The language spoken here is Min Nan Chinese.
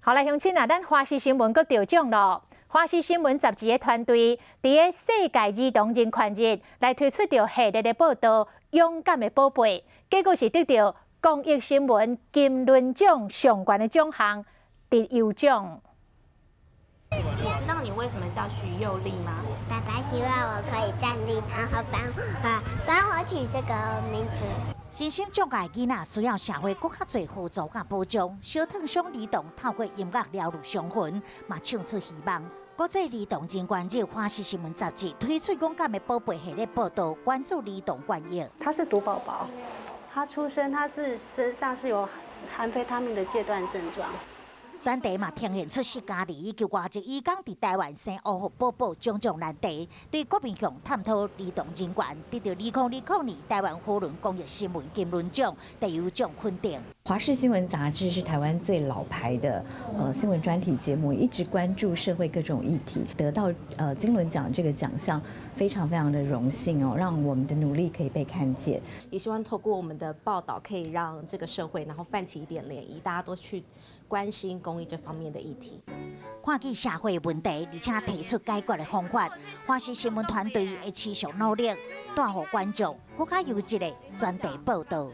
好來，鄉親啊，咱華視新聞閣得獎囉。華視新聞雜誌的團隊佇个世界兒童人權日來推出著系列的報道《勇敢的寶貝》，結果是得著公益新聞金輪獎上懸的獎項特優獎。你知道你為什麼叫徐又麗嗎？爸爸希望我可以站立，然後幫我取這個名字。身心障礙囡仔需要社會閣較濟輔助佮保障，小燙傷兒童透過音樂療癒傷痕，嘛唱出希望。國際兒童人權日，華視新聞雜誌推出勇敢的寶貝系列報道，關注兒童權益。他是毒寶寶，他出生他是身上是有安非他命的戒斷症狀。專題嘛呈現出釋迦利以及外籍移工佇台灣生烏福寶寶種種難題，對各面向探討兒童人權，得著2020年台灣扶輪公益新聞金輪獎特優獎肯定。華視新聞雜誌是台灣最老牌的新聞專題節目，一直關注社會各種議題，得到金輪獎這個獎項，非常非常的榮幸哦，讓我們的努力可以被看見。也希望透過我們的報道，可以讓這個社會然後泛起一點漣漪，大家都去關心公益這方面的議題。看見社會問題，而且提出解決的方法。華視新聞團隊會持續努力，帶予觀眾閣較優質的專題報道。